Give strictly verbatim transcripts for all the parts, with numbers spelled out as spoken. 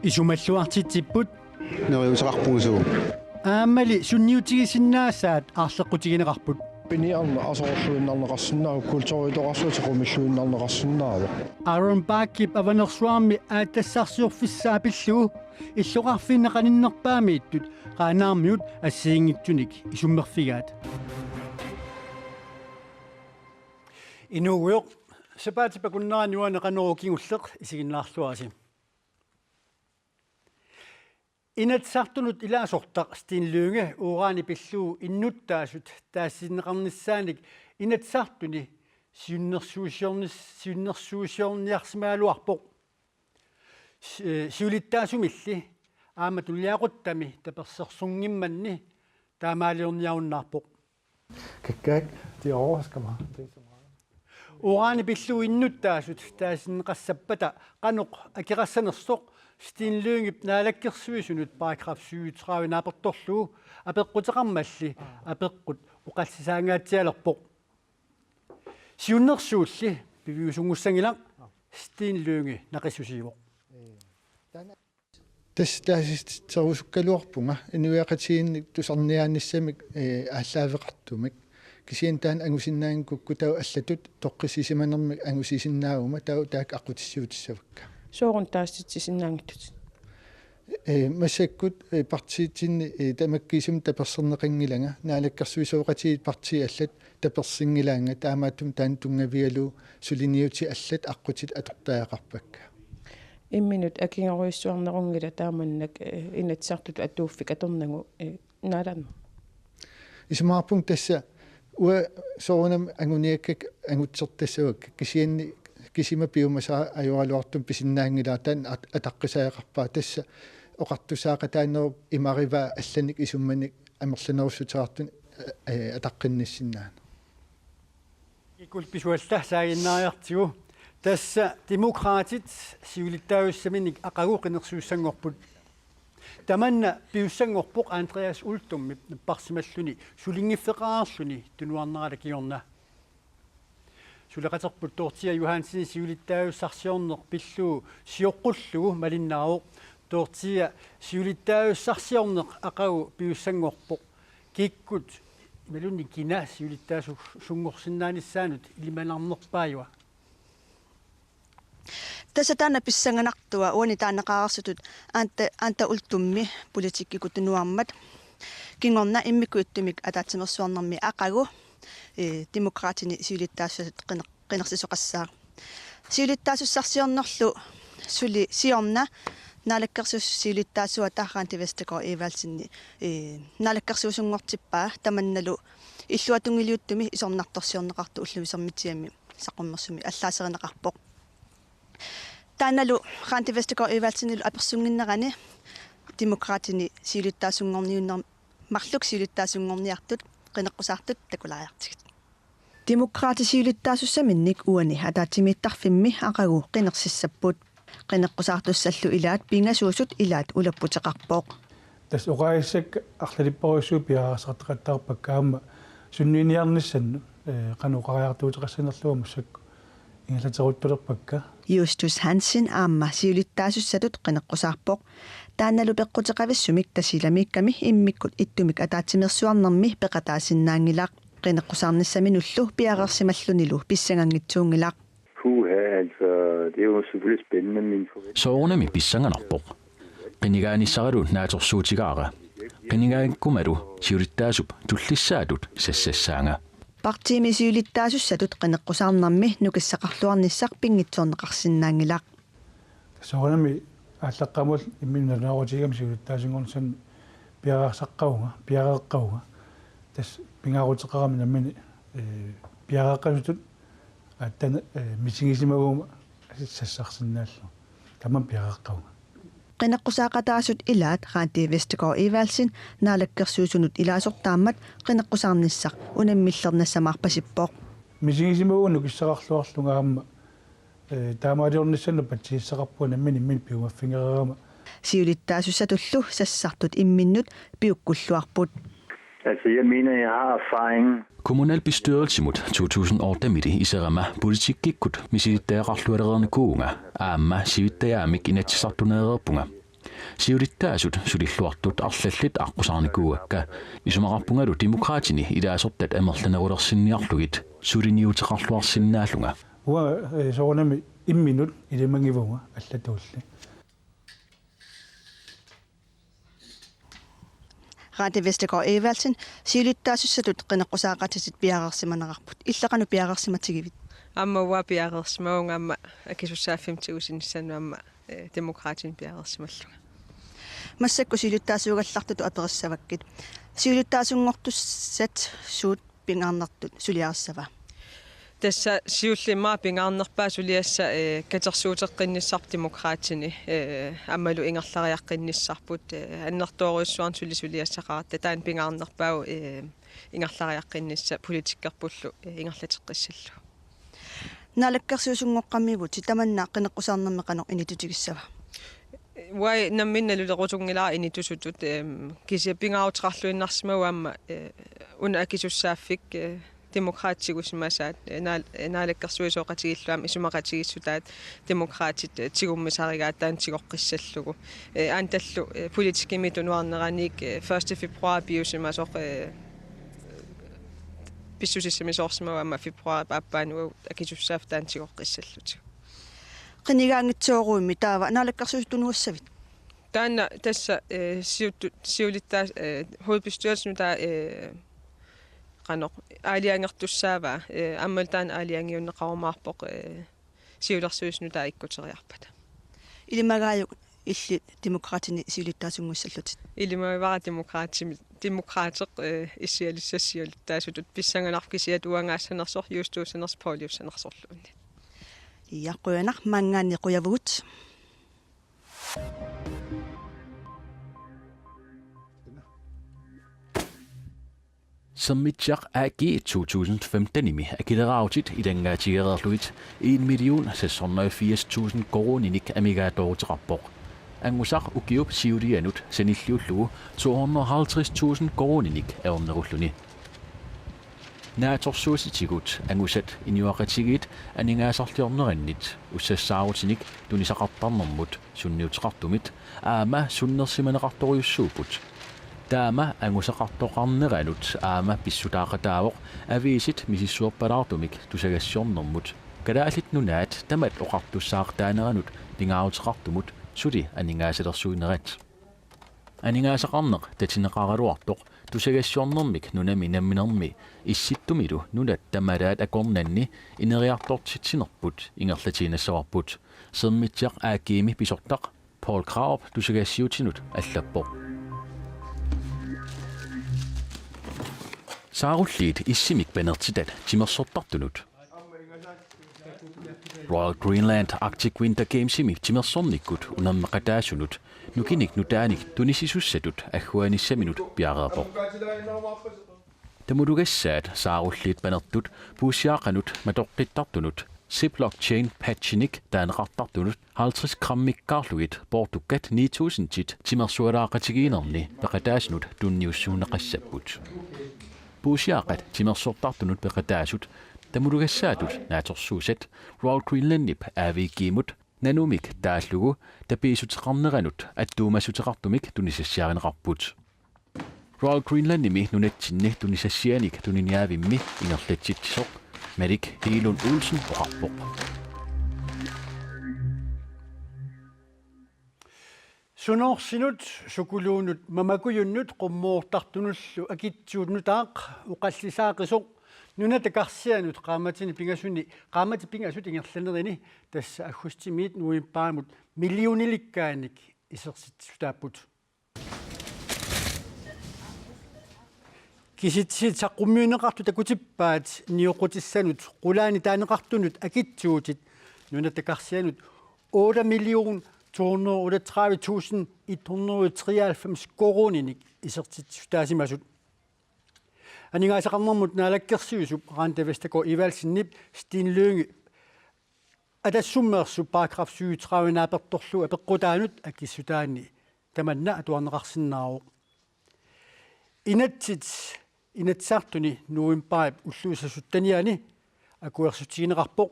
Isumalluartitsipput. Neriuuteqarpugut suu. Aammali sunniutigisinnaasaat aarleqqutigineqarput. Piniarneq asoorluinnarneqarsinnaavoq, kulturitoqarsuaq tequmilluinnarneqarsinnaavoq. Aaron Bachip Avanersuarmi aatsitassarsiorfissaa pillugu illoqarfiit qaninnerpaamiittut Qaanaarmiut assigiinngitsunik isummerfigaat. Inuugujoq, sapaatip akunnerani uani Qanorooq kingulleq isiginnaarluarisi. Inatsisartunut ilaasortaq Steen Lynge uranip pillugu innuttaasut taasinneqarnissaanik Inatsisartuni siunnersuusiornis-, siunnersuusiorniarsimagaluarpoq. Si-, eh, siulittaasumilli aamma tuliaquttami tapersersornngimmanni taamaaliorniarunnaarpoq. Kakkaak, det overrasker mig. Det er så meget. Uranip pillugu innuttaasut taasinneqassappata qanoq akeqassanersoq Steen Lyngep naalakkersuisunut paragraf syvogtredive naapertorlugu apeqquteqarmalli apeqqut oqallisaangaatsialerpoq. Siunnersuulli piviusunngussanngilaq, Steen Lynge naqissusiivoq. Tassa taasisserusukkaluarpunga inuiaqatigiinnik tusarniaanissamik, eh, aallaaveqartumik. Kisianni taanna angusinnaanngikkukkut taava allatut toqqissisimanermik angusisinnaaguma taava taakku aqqutissiuutissavakka. Sooruna taasitsisinnaanngitsut? Eh, massakkut, eh, partiitsinni, eh, tamakkiisumik taperserneqanngilanga, naalakkersuisooqatigiit partiit allat tapersinngilaannga, taamaattumik taanna tunngavigalugu suliniutit allat aqqutit atortariaqarpakka. Imminut akigorujussuarnerunngilaq taamannak, eh, Inatsisartut atuuffik atornagu, eh, naalanneq. Isumaqarpunga tassa uanga soorunami anguniakkakka angutsertassavakka kisianni kisima piumasaa ajoraluartumik pisinnaanngilara, taanna at-, ataqqisariaqarpara, tassa oqartussaaqataanerup imarivaa allanik isummanik amerlanerussuteqartunik, eh, ataqqinnissinnaaneq. Kikkut pisuallu saaginnariartigu. Tassa Demokraatit siulittaasussaminik aqagu qinersisussanngorput. Tamanna piussanngorpoq Andreas Uldumip napparsimalluni sulinngiffeqareerluni tunuarnerata kingorna. Suleqaterput Dorthea Johansen siulittaasussarsiorneq pillugu sioqqullugu malinnaavoq. Dorthea, siulittaasussarsiorneq aqagu piussanngorpoq. Kikkut imaluunniit kina siulittaasu-, sunngorsinnaanissaanut ilimanarnerpaajua? Tassa taanna pissanganartua uani taaneqareersutut Ante, Ante Uldummi politikkikkut tunuarmat. Kingorna immikkut ittumik ataatsimeersuarnermi aqagu, eh, Demokraatini siulittaasussatut qiner-, qinersisoqassaaq. Siulittaasussarsiornerlu suli siorna naalakkersuisut siulittaasuata Randi Vestergaard Evaldsenip, eh, naalakkersuisunngortippaa, tamannalu illuatungiliuttumi isornartorsiorneqartoq ulluisermitsiami saqqummersumik allaaserineqarpoq. Taannalu Randi Vestergaard Evaldsenilu apersunnginnerani Demokraatini siulittaasunngorniunner-, marluk siulittaasunngorniartut qineqqusaartut takulaariartigit. Demokraatit siulittaasussaminnik uani ataatsimiittarfimmi aqagu qinersissapput. Qineqqusaartussallu ilaat pingasuusut ilaat ulapputeqarpoq. Tassa oqaasissakka arlalipparujussuit piareersartaqattaarpakka aamma sunniiniarnissannut, eh, qanoq oqariartuuteqassanerlugu massakkut ingerlateruttulerpakka. Justus Hansen aamma siulittaasussatut qineqqusaarpoq. Taannalu peqquteqavissumik Tasiilamiikkami immikkut ittumik ataatsimeersuarnermi peqataasinnaanngilaq. Qineqqusaarnissaminullu piareersimallunilu pissanganngitsuunngilaq. Puha, altså, det er jo selvfølgelig spændende, men forvent- Soorunami pissanganarpoq. Qinigaanissaaralu naatsorsuutigaara. Qinigaangikkumalu siulittaasup tullissaatut sassassaanga. Partiimi siulittaasussatut qineqqusaarnermi nukissaqarluarnissaq pinngitsoorneqarsinnaanngilaq. Soorunami aallaqqaammut imminut nalunaarutigigami siulittaasunngornissannut piareersaqqavunga, piareeqqavunga. Tassa pingaaruteqarami nammineq, eh, piareeqqasutut aatsaat, eh, misigisimaguma sassarsinnaallugu. Tamanna piareeqqavunga. Qineqqusaaqataasut ilaat Randi Vestergaard Evaldsen naalakkersuisunut ilaasortaammat qineqqusaarnissaq unammillernassamaarpasippoq. Misigisimaguma nukissaqarluarlunga aamma, eh, taamaaliornissannut patsisissaqarpunga nammineq imminut piumaffigereerama. Siulittaasussatullu sassartut imminnut piukkulluarput. Altså, jeg mener, jeg har erfaring. Kommunalbestyrelsimut to tusind otte-mili iserama politikkikkut misilittagaqarlualereernikuuvunga aamma sivittajaamik Inatsisartuneereerpunga. Siulittaasut sulilluartut arlallit aqqusaarnikuuakka. Isumaqarpungalu Demokraatini ilaasortat amerlanerulersinniarlugit suliniuteqarluarsinnaallunga. Uanga, eh, soorunami imminut ilimagivunga allatuulli. Randi Vestergaard Evaldsen, siulittaasussatut qineqqusaaqatitit piareersimanerarput. Illit qanoq piareersimatigivit? Aamma uanga piareersimavunga aamma akisussaaffimmik tigusinissanut aamma, eh, Demokraatini piareersimallunga. Massakkut siulittaasuugallartutut aperissavakkit. Siulittaasunngortussat suut pingaarnertut suliarissava? Tassa siulleq immaqa pingaarnerpaaq suliassaq, eh, katersuuteqqinnissarput Demokraatini, eh, aammalu ingerlariaqqinnissarput, eh, annertoorujussuarnik suli suliassaqaratta, taanna pingaarnerpaavoq, eh, ingerlariaqqinnissaq politikkerpullu, eh, ingerlateqqissallugu. Naalakkersuisunngoqqammivutit tamanna qineqqusaarnermi qanoq inittutigissava? Uanga nammineq nalulerusunngilara inittusutut, ehm, kisianni pingaaruteqarluinnarsimavoq aamma, eh, una akisussaaffik, eh, Demokraatit tigusimasaat, eh, naal-, eh, naalakkersuisooqatigiillu aamma isumaqatigiissutaat Demokraatit, eh, tigummisarigaat taanna tigoqqissallugu. Eh, antallu, eh, politikkimi tunuarneranik, eh, første februar piusimasoq, eh, pissusissamisoorsimavoq aamma februarip aappaani uagut akisussaaffik taanna tigoqqissallutigu. Qinigaanngitsooruimmi taava naalakkersuisut tunuassavit? Taanna tassa, eh, siuttu-, siulittaas-, eh, hovedbestyrelsen, der, eh, qanoq aalajangertussaavaa, eh, aammalu taanna aalajangiunneqarumaarpoq, eh, siulersuisut nutaat ikkuteriarpata. Ilimagaajuk illit Demokraatini siulittaasunngussallutit? Ilimagivara Demokraatimi-, Demokraatit, eh, issialissat siulittaasutut, pissanganarpoq kisiat uangaassanersoq, Juustuussanersoq, Pauliussanersorluunniit. Ja, qujanaq, maanngaanniit qujavugut. Sermitsiaq A G to tusind femtenimi akileraarutit ilanngaatigereerlugit en million seks hundrede og firs tusind koruuninik amigaatooruteqarpoq. Angusaq ukiup siulianut sanilliullugu to hundrede og halvtreds tusind koruuninik ajornerulluni. Naatsorsuutitigut angusat inuiaqatigiit aningaasarliornerannit ussassaarutinik tunisaqartarnermut sunniuteqartumit aamma sunnersimaneqartorujussuupput. Taama angusaqartoqarneranut aamma pissutaaqataavoq aviisit misissuerpalaartumik tusagassiornermut Kalaallit Nunaat tamat oqartussaartaaneranut pingaaruteqartumut suli aningaasalersuinerat. Aningaasaqarneq tatineqaraluartoq tusagassiornermik nunami namminermi Issittumilu nunat tamalaat akornanni ineriartortitsinerput ingerlatiinnassavarput, Sermitsiaq A G-mi pisortaq Poul Krarup tusagassiutinut allappoq. Saarulliit issimik panertitat timersortartunut. Royal Greenland Arctic Winter Gamesimi timersornikkut unammeqataasunut nukinnik nutaanik tunisisussatut agguanissaminut piareerpoq. Tamulugassaat saarulliit panertut puussiaaqanut matoqqittartunut Ziploc Chain Patchinik taaneqartartunut halvtreds grammikkaarlugit poortukkat ni tusindit timersualaaqatigiinnerni peqataasunut tunniussuunneqassapput. Puussiaaqat timersortartunut peqataasut tamulugassaatut naatsorsuussat Royal Greenlandip A V G-mut nanumik taallugu tapiissuteqarneranut attuumassuteqartumik tunisassiarineqarput. Royal Greenlandimi nunatsinni tunisassianik tuniniaavimmi ingerlatsitsisoq Malik Hegelund Olsen oqarpoq. Sunoorsinut, sukuluunut, mamakujunnut, qummoortartunullu akitsuut nutaaq oqallisaaqisoq Nunatta Karsianut qaammatini pingasuni, qaammatit pingasut ingerlanerini, tassa aggustimiit novembarimut millionilikkaanik isersitsissutaapput. Kisitsisit saqqummiunneqartut takutippaat nioqqutissanut qulaani taaneqartunut akitsuutit Nunatta Karsianut otte million to hundrede otteogtredive tusind et hundrede treoghalvfems koruuninik isersitsissutaasimasut. Aningaasaqarnermut naalakkersuisup Randi Vestergaard Evaldsenip Steen Lynge Atassummeersup paragraf syvogtredive naapertorlugu apeqqutaanut akissutaanni tamanna atuarneqarsinnaavoq. Inatsit Inatsisartuni novembarip ulluisa syttenianni akuersissutigineqarpoq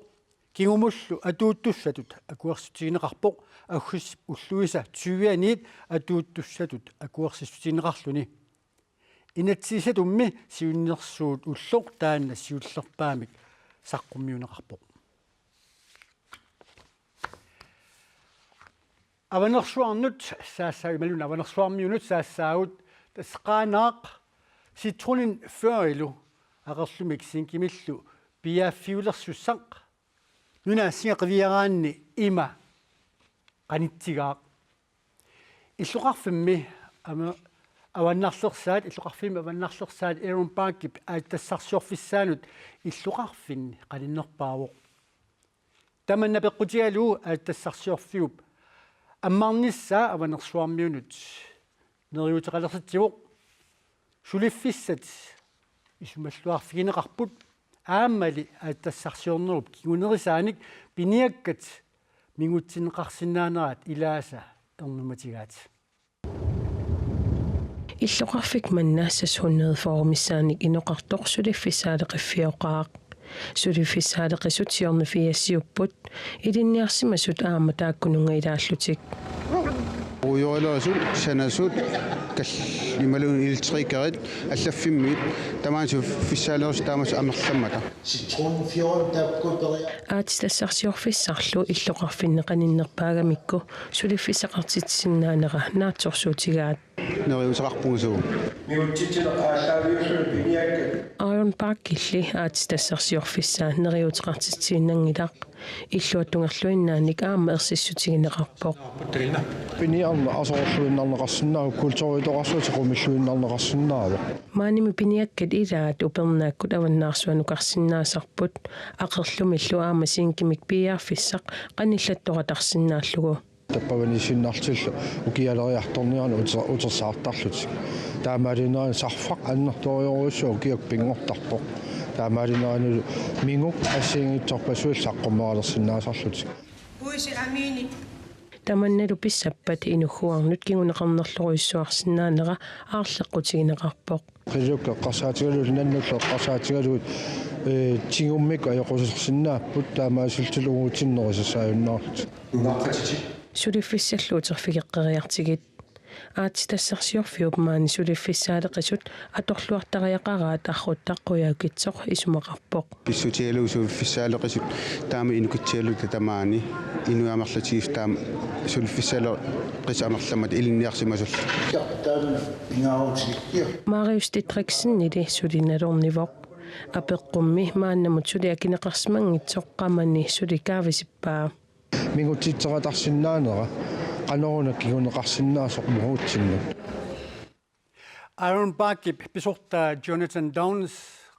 Kingumullu atuuttussatut akuersissutigineqarpoq, aggustip ulluisa tyve-aniit atuuttussatut akuersissutigineqarluni. Inatsisissatumi siunnersuut ulloq taanna siullerpaamik saqqummiunneqarpoq. Avanersuarnut saassaa-, imaluunniit Avanersuarmiunut saassaagut, tassa Qaanaaq Citroën fyrre-lu aqerlumik zinkimillu piiaaffiulersussaq nunap assinga qiviaraanni ima qanitsigaaq. Illoqarfimmi ama-, avannarlersaat, illoqarfimmi avannarlersaat Aaron Parkip aatsitassarsiorfissaanut illoqarfinni qaninnerpaavoq. Tamanna peqqutigalugu aatsitassarsiorfiup ammarnissaa Avanersuarmiunut neriuuteqalersitsivoq. Suliffissat isumalluarfigineqarput aammali aatsitassarsiornerup kingunerisaanik piniakkat mingutsinneqarsinnaaneraat ilaasa ernummatigaat. Illoqarfik manna seks hundrede fyrre missaanik inoqartoq suliffissaaleqiffioqaaq. Suliffissaaleqisut siorna firsiupput, ilinniarsimasut aamma taakkununnga ilaallutik. Ujoilerisut, sanasut, kal-, imaluunniit iltrikerit, allaffimmiit, tamaani suliffissaalerisut taamatut amerlammata. Citronfjorden, der kunne Aatsitassarsiorfissarlu illoqarfinni qaninnerpaagamikku suliffissaqartitsisinnaanera naatsorsuutigaat. Neriuuteqarpunga suu. Aaron Parkilli aatsitassarsiorfissaa neriuuteqartitsiinnanngilaq, illuatungerluinnaanik aamma ersissutigineqarpoq. Piniarneq aserorluinnarneqarsinnaavoq, kulturitoqarsuaq sequmilluinnarneqarsinnaavoq. Maanimi piniakkat ilaat upernaakkut avannaarsuanukarsinnaasarput, aqerlumillu aamma zinkimik piiaaffissaq qanillattoqatarsinnaallugu. Tappavaniissinnarlutillu ukialeriartorniarneq uter-, utersaartarlutik. Taamaalinerani sarfaq annertoorujussuaq ukiakkut pinngortarpoq. Taamaalineranilu minguk assigiinngitsorpassuillu saqqummerulersinnaasarlutik. Huisi Amini. Tamannalu pissappat inugguarnut kinguneqarnerlorujussuarsinnaanera aarleqqutigineqarpoq. Qilukka eqqarsaatigalugit nannullu eqqarsaatigalugit, ee, tigummik ajoqusersinnaapput, taamaasillutillu uagutsinnut nerisassaajunnaarlutik. Suliffissallu uterfigeqqeriartigit. Aatsitassarsiorfiup maani suliffissaaleqisut atorluartariaqaraat Arruttaq Qujaukitsoq isumaqarpoq. Pissutigalugu suliffissaaleqisut taama inukitsigaluta tamaani inuit amerlatigisut taama suliffissaaleqisut amerlammata ilinniarsimasullu. Marius Didriksenili suli nalornivoq. Apeqqummi maannamut suli akineqarsimanngitsoq qamani suli kaavisippaa. Mingutsitseqatarsinnaanera qanoruna kinguneqarsinnaasoq mingutsinnut. Aaron Parkip pisortaa Jonathan Downes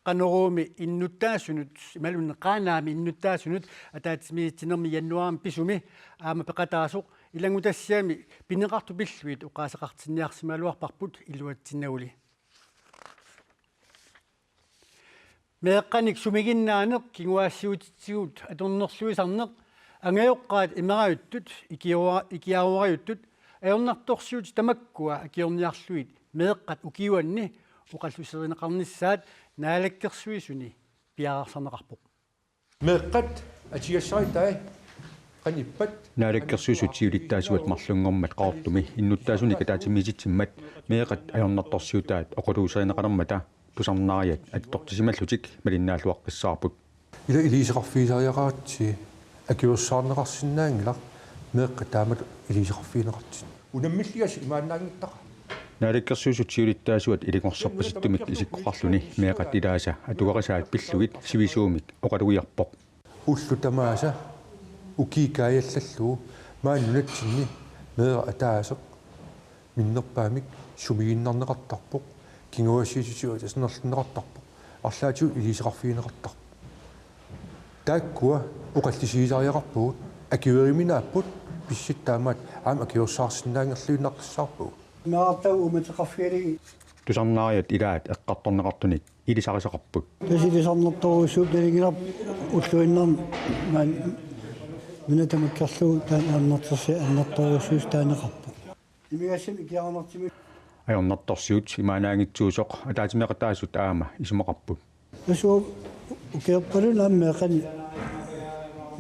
Qanoruumi innuttaasunut, imaluunniit Qaanaami innuttaasunut ataatsimiititsinermi januaarimi pisumi aamma peqataasoq ilanngutassiami pineqartut pillugit oqaaseqartinniarsimagaluarparput iluatsinnaguli. Meeqqanik sumiginnaaneq kinguaassiuutitigut atornerluisarneq, angajoqqaat imerajuttut, ikiua-, ikiaruarajuttut, ajornartorsiutit tamakkua akiorniarlugit meeqqat ukiuanni oqalluserineqarnissaat Naalakkersuisuni piareersarneqarpoq. Meeqqat atigassaritai qanippat? Naalakkersuisut siulittaasuat marlunngormat Qaqortumi innuttaasunik ataatsimiititsimmat meeqqat ajornartorsiutaat oqaluuserineqalermata tusarnaariat attortisimallutik malinnaalluaqqissaarput. Ila iliuuseqarfigisariaqaratsi akiuersaarneqarsinnaanngilaq meeqqat taamatut iliuuseqarfigineqartut. Unammilligassaq imaannaanngittaqaaq. Naalakkersuisut siulittaasuat ilungersorpasittumik isikkoqarluni meeqqat ilaasa atugarisaat pillugit sivisuumik oqalugiarpoq. Ullut tamaasa ukiut kaajallallugu maani nunatsinni meeraq ataaseq minnerpaamik sumiginnarneqartarpoq, kinguaassiuutitigut atornerlunneqartarpoq, arlaatigut iliuuseqarfigineqartarpoq. Taakkua oqallisigisariaqarpugut, akueriminaapput, pissutsit taamaattut aamma akiuersaarsinnaanngilluinnaqqissaarpugut. Naartau umateqarfigaligi. Tusarnaariat ilaat eqqartorneqartunik ilisarisaqarput. Tassa ilisarnartorujussuuvoq, nalunngilarput ulluinnarni maani nuna tamakkerlugu taanna ajornartorsiut annertoorujussuusut taaneqarpoq. Imigassamik ikiaroornartumik. Ajornartorsiut imaannaanngitsuusoq ataatsimeeqataasut aamma isumaqarput. Tassa ukiorpalunni aamma meeqqanik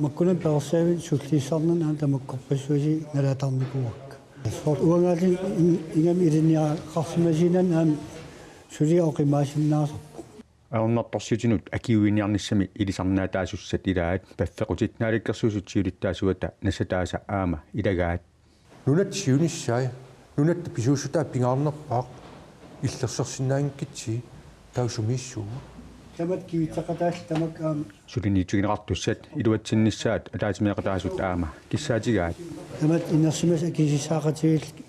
Makkunani perorsaaviit sulliissarnani aamma tamakkorpassuit nalaataarnikuuakka. Soorlu uangaalluni in-, ingammik ilinniagaqarsimasiinani aamma suli oqimaasinnaasarpoq. Ajornartorsiutinut akiuiniarnissami ilisarnaataasussat ilaat Paffequtit Naalakkersuisut siulittaasuata nassataasa aamma ilagaat. Nunatta siunissai, nunatta pisuussutaa pingaarnerpaaq illersorsinnaanngikkitsigit taava sumiissuugut. Tamat kivitseqataallu tamakku aamma. Suliniutigineqartussat iluatsinnissaat ataatsimeeqataasut aamma kissaatigaat. Tamat inersimasut akisissaaqatigiillu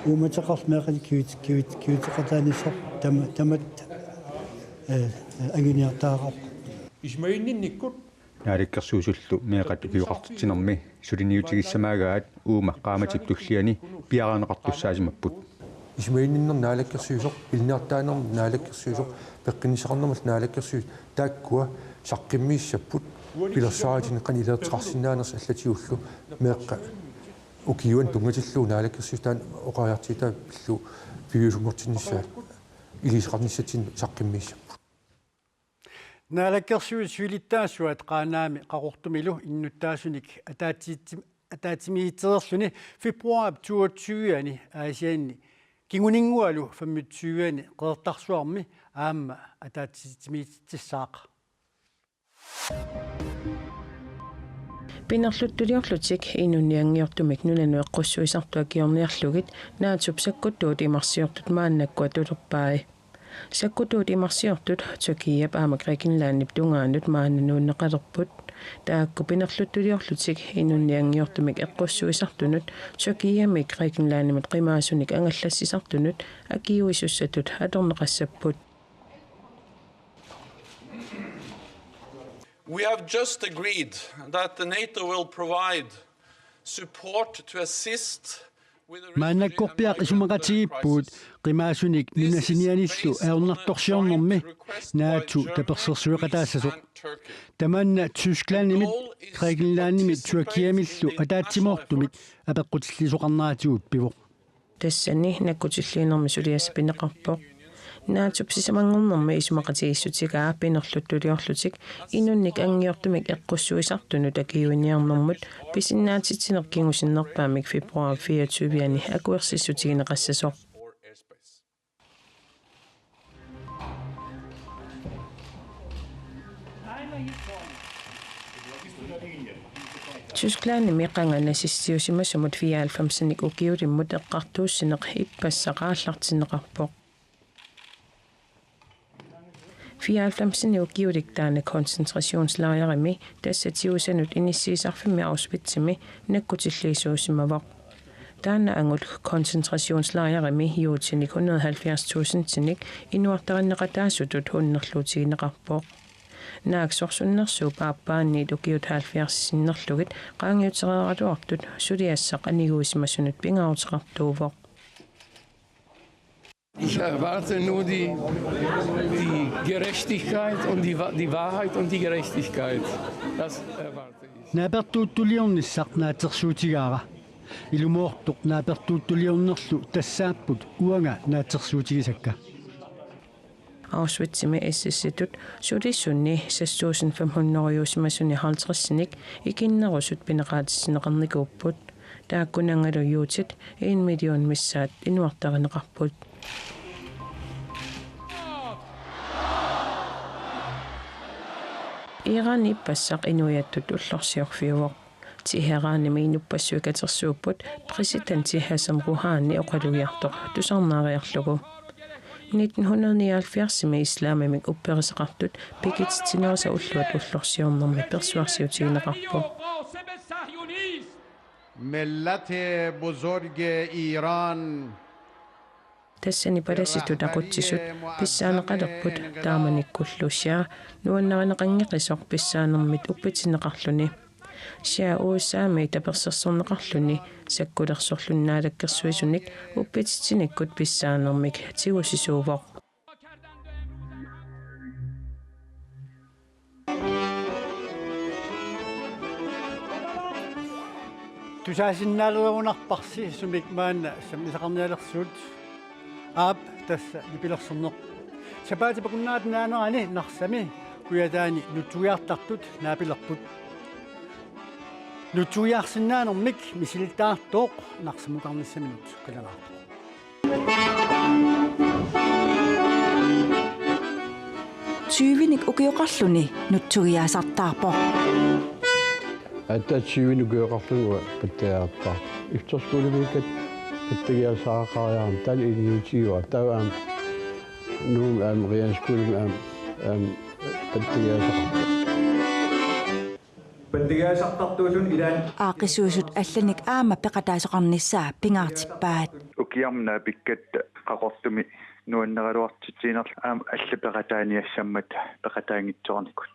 uummateqarlu meeqqanik kivit-, kivit-, kivitseqataanissarput tama-, tamat, eh, eh, anguniartariaqarput. Ismailninnikkut Naalakkersuisullu meeqqat ukioqartitsinermi suliniutigissamaagaat uuma qaammatip tulliani piareerneqartussaasimapput. Ismailninnermi naalakkersuisoq, ilinniartitaanermi naalakkersuisoq, peqqinnissaqarnermullu naalakkersuisoq taakkua saqqummiussapput pilersaarutinneqarneq iluatseqarsinnaanersoq allatigullu meeqqat ukiuanni tunngatillugu naalakkersuisut taanna oqariartuutaa pillugu piviusunngortinnissaat ilisarinissatsinnik saqqummiussapput. Naalakkersuisut siulittaasuat Qaanaami Qaqortumilu innuttaasunik ataatsiitsim-, ataatsimiititsereerluni februaarip toogtyve-ani Aasianni kinguninngualu femogtyve-ani Qeqertarsuarmi aamma ataatsimiititsissaaq. Pinerluttuliorlutik inunnik anngiortumik nunanut eqqussuisartut akiorniarlugit naatsup sakkutuut imarsiortut maannakkut atulerpai. Sakkutuut imarsiortut Tyrkiap aamma Grækenlandip tungaanut maanna nuunneqalerput. Taakku pinerluttuliorlutik inunnik anngiortumik eqqussuisartunut Tyrkiamit Grækenlandimut qimaasunik angallassisartunut akiuisussatut atorneqassapput. We have just agreed that the NATO will provide support to assist with the Maannakkorpiaq isumaqatigiippugut qimaasunik nunasinianillu ajornartorsiornermi NATO tapersersueqataassasoq. Tamanna Tysklandimit, Grækenlandimit Tyrkiamillu ataatsimoortumit apeqqutilliisoqarneratigut pivoq. Tassani nakkutilliinermi suliassaq pineqarpoq. NATO-p sisamanngornermi isumaqatigiissutigaa pinerluttuliorlutik inunnik anngiortumik eqqussuisartunut akiuiniarnermut pisinnaatitsineq kingusinnerpaamik februar fireogtyve-ani akuersissutigineqassasoq. Tysklandimi qanga nazistiusimasumut fireoghalvfemsinik ukiulimmut eqqartuussineq ippassaq aallartinneqarpoq. Fireoghalvfemsinik ukiulik taanna koncentrationslejrimi tassa tigusanut inissiisarfimmi Auschwitzimi nakkutilliisuusimavoq. Taanna angut koncentrationslejrimi juutinik hundrede halvfjerds tusindinik inuartarinneqataasutut unnerluutigineqarpoq. Naak sorsunnersuup aappaanniit ukiut halvfjerds sinnerlugit qaangiutereeraluartut suliassaq aniguisimasunut pingaaruteqartuuvoq. Ich erwarte nur die, die Gerechtigkeit und die Wa-, die Wahrheit und die Gerechtigkeit. Das erwarte ich. Naapertuuttuliornissaq naatsorsuutigaara. Ilumoortoq naapertuuttuliornerlu tassaapput uanga naatsorsuutigisakka. Auschwitzimi S S-itut sulisunni seks tusind fem hundrede-usimasuni halvtredsinik ikinnerusut pineqaatissinneqarnikuupput. Taakkunanngalu juutit en million missaat inuartarineqarput. Iran ippassaq inuiattut ullorsiorfiuvoq. Teheranimi inuppassuit katersuupput præsidenti Hassan Rouhani oqalugiartoq tusarnaariarlugu. Nitten hundrede nioghalvfjerdsimi islamimik upperisaqartut pikititsinerisa ulluat ullorsiornermi persuarsiutigineqarpoq. ملت بزرگ ایران. Tassani palasitut aqutsisut pissaaneqalerput taamanikkullu Shah nuannarineqanngeqisoq pissaanermit uppitinneqarluni. Shah U S A-mi tapersersorneqarluni sakkulersorluni naalakkersuisunik uppititsinikkut pissaanermik tigusisuuvoq. Tusaasinnaalerugunarparsi sumik maanna sammisaqarnialersugut. Aap, tassa nipilersorneq. Sapaatip akunnerata naanerani Narsami Kujataani nutsugiartartut naapilerput. Nutsuiarsinnaanermik misilittagartooq Narsamukarnissaminut qilanaarpoq. Tyvenik ukioqarluni nutsuiaasartaarpoq. Aatsaat tyvenik ukioqarluni uanga pattagiartaarpoq. Efterskolemiikkatta pattagiaasaqaariarama taanna ilinniutigaara. Taava aamma Nuummi aamma realskolemi aamma, aamma pattagiaasaqarpoq. Pattagiaasartartuulluni ilaanni. Aaqqissuisut allanik aamma peqataasoqarnissaa pingaartippaat. Ukiarmi naapikkatta Qaqortumi nuanneraluartitsiinerlu aamma allat peqataaniassammata peqataanngitsoornikut.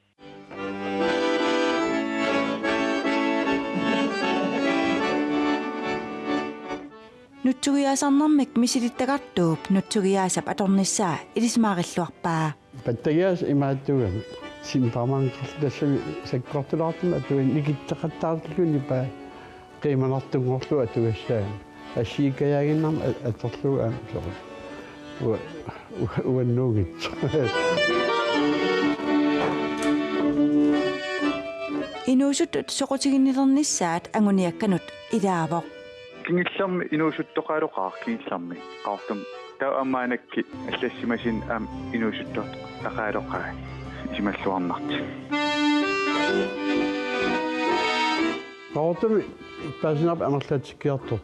Nutsuiaasarnermik misilittagartuup nutsuiaasap atornissaa ilisimaarilluarpaa. Pattagiaasaq imaattuugami simparmanqarlu tassami sakkortulaartumik atugassaq nikitseqattaarluni paa qiimanartunngorlugu atugassaani. Assigiikkajaaginnarmik a-, atorlugu aamma soorlu. Ua-, ua-, uannuugitsoq. Inuusuttut soqutiginnilernissaat anguniakkanut ilaavoq. Kingullermi inuusuttoqareerpoq, kingullermi Qaqortumi. Taava aamma maannakkut allassimasut aamma inuusuttoqareerpoq isumalluarnartut. Qaqortumi paasinarpoq amerlatikkiartortut.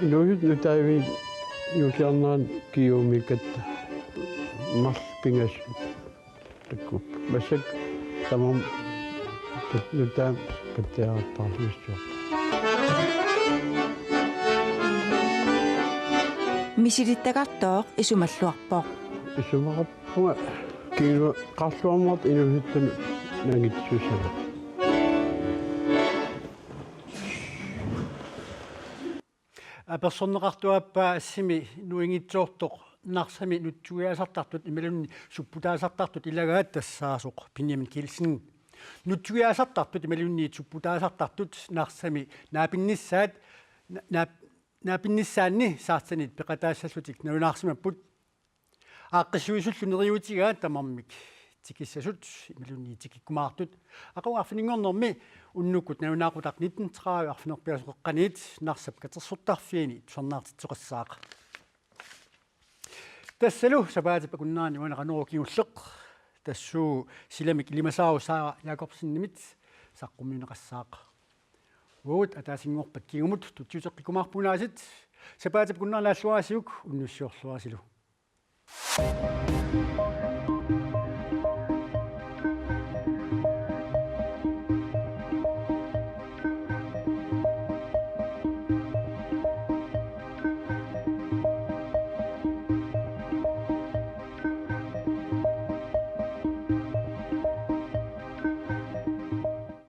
Inuusuttut nutaaviit juulliarneranni kingumikkatta marluk pingasut. Takuuk. Massakkut tamarmik nutaamik pattagiartaarluinnarput. Misilittagartooq isumalluarpoq. Isumaqarpunga kingulleq qarluarmata inuusuttunut nangitsussagutta. Apersorneqartuaappaa assimi nuinngitsoortoq Narsami nutsuiaasartartut imaluunniit supputaasartartut ilagaat tassaasoq Benjamin Kielsen. Nutsuiaasartartut imaluunniit supputaasartartut Narsami naapinnissaat na-, naap-, naapinnissaanni saartanit peqataassallutik nalunaarsimapput. Aaqqissuisullu neriuutigaat tamarmik tikissasut imaluunniit tikikkumaartut. Aqagu arfininngornermi unnukkut nalunaaqutaq nitten tredive arfineq-pingasoqeqqaniit Narsap katersortarfiani tusarnaartitseqassaaq. Tassalu sapaatip akunnerani uani Qanorooq kingulleq. Tassuuna silamik ilimasaarut Sara Jakobsenimit saqqummiunneqassaaq. Uagut ataasinngorpat kingumut tutsiuteqqikkumaarpugut aasiit. Sapaatip akunnerani naalluarisiuk unnussiorluarisilu.